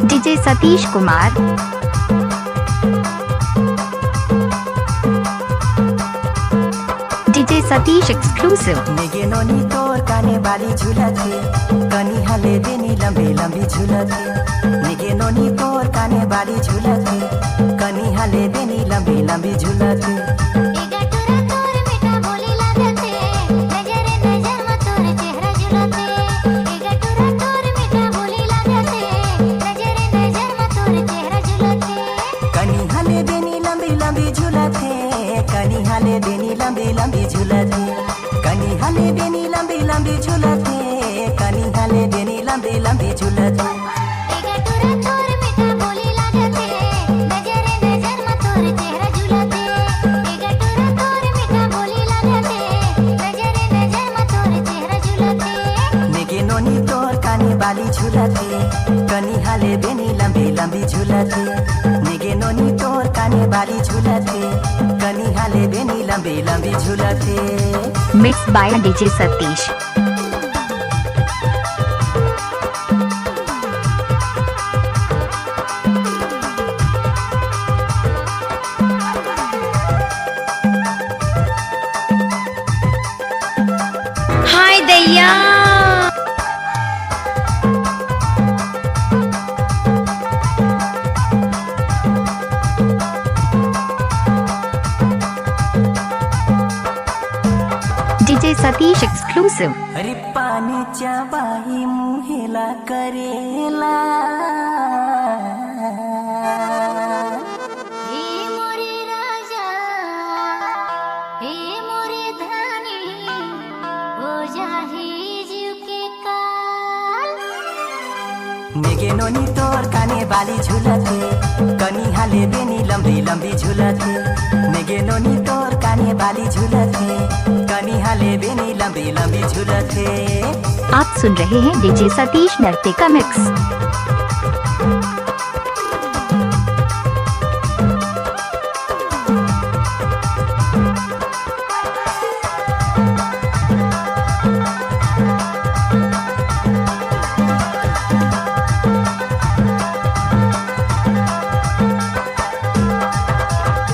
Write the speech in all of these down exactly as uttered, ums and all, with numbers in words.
DJ Satish Kumar. DJ Satish exclusive। नेगे नोनी तोर काने बाली झूलत हे, कनी हले बेनी लंबी लंबी झूलत हे। नेगे नोनी तोर काने बाली झूलत हे, कनी हले बेनी लंबी लंबी झूलत हे। ए गटुरा तोर मीठा बोली लागत हे, नजर नजर म तोर चेहरा झूलत हे। ए गटुरा तोर मीठा बोली लागत हे, नजर नजर म तोर चेहरा झूलत हे। कनी हले बेनी लंबी लंबी झूलत हे, कनी हले बेनी लंबी लंबी झूलत हे। कनी हले बेनी लंबी लंबी झूलत हे, कनी हले बेनी लंबी लंबी झूलत हे। ए गटुरा तोर मीठा बोली लागत हे, नजर नजर म तोर चेहरा झूलत हे। ए गटुरा तोर मीठा बोली लागत हे, नजर नजर म तोर चेहरा झूलत हे। नेगे नोनी तोर काने बाली झूलत हे, कनी हले बेनी लंबी लंबी झूलत हे। नेगे नोनी तोर काने बाली झूलत हे, कनी हले बेनी लंबी लंबी झूलत हे। Mix by DJ Satish. हाय दैया। DJ Satish exclusive। अरे पानी चबाई मुहेला करेला। हे मोरे राजा, हे मोरे धनी, हो जाही जीव के काल। नेगे नोनी तोर काने बाली झूलत हे, कनी हले बेनी लंबी लंबी झूलत हे। नेगे नोनी तोर काने बाली झूलत हे, कनी हले बेनी लंबी लंबी झूलत हे। आप सुन रहे हैं डीजे सतीश नर्ते का मिक्स।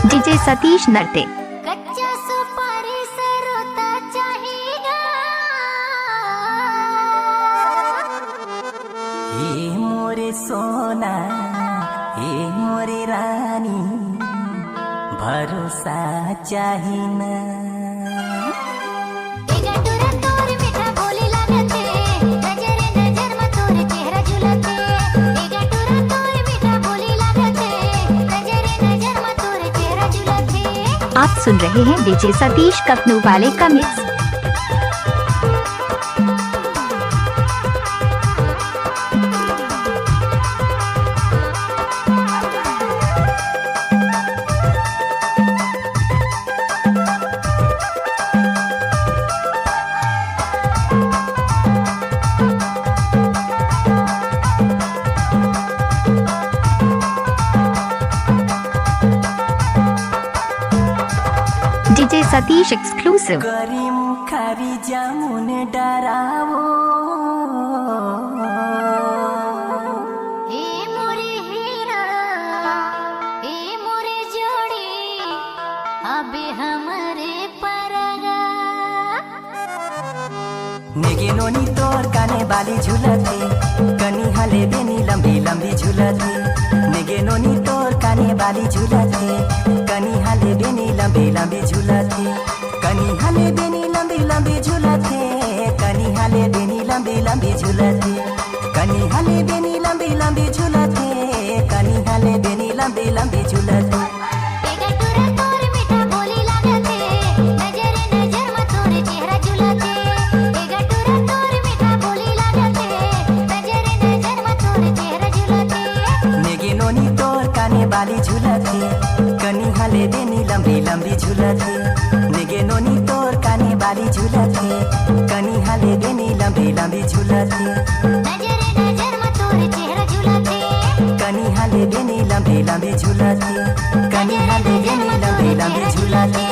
डीजे सतीश नर्ते। कच्चा सुपारी सरोता चाहिगा। हे मोरे सोना, हे मोरे रानी, भरोसा चाही ना। ए गटुरा तोर मीठा बोली लागत हे, नजर नजर म तोर चेहरा झूलत हे। ए गटुरा तोर मीठा बोली लागत हे, नजर नजर म तोर चेहरा झूलत हे। आप सुन रहे हैं डीजे सतीश कपनू वाले का मिक्स। DJ Satish exclusive। करीम खारी जामुन डरावो। हे मोरे हीरा, हे मोरे जोड़ी, अबे हमरे परगा। नेगे नोनी तोर काने बाली झूलत हे, कनी हले बेनी लंबी लंबी झूलत हे। नेगे नोनी तोर काने बाली झूलत हे, कनी हले बेनी लंबी लंबी झूलत हे। कनी हले बेनी लंबी लंबी झूलत हे, कनी हले बेनी लंबी लंबी झूलत हे। कनी हले बेनी लंबी लंबी झूलत हे, कनी हले बेनी लंबी लंबी झूलत हे। ए गटुरा तोर मीठा बोली लागत हे, नजर नजर म तोर चेहरा झूलत हे। ए गटुरा तोर मीठा बोली लागत हे, नजर नजर म तोर चेहरा झूलत हे। नेगे नोनी तोर काने बाली झूलत हे, कनी हले बेनी लंबी लंबी झूलत हे। नेगे नोनी तोर काने बाली झूलत हे, कनी हले बेनी लंबी लंबी झूलत हे। नजर नजर म तोर चेहरा झूलत हे। कनी हले बेनी लंबी लंबी झूलत हे, कनी हले बेनी लंबी लंबी झूलत हे।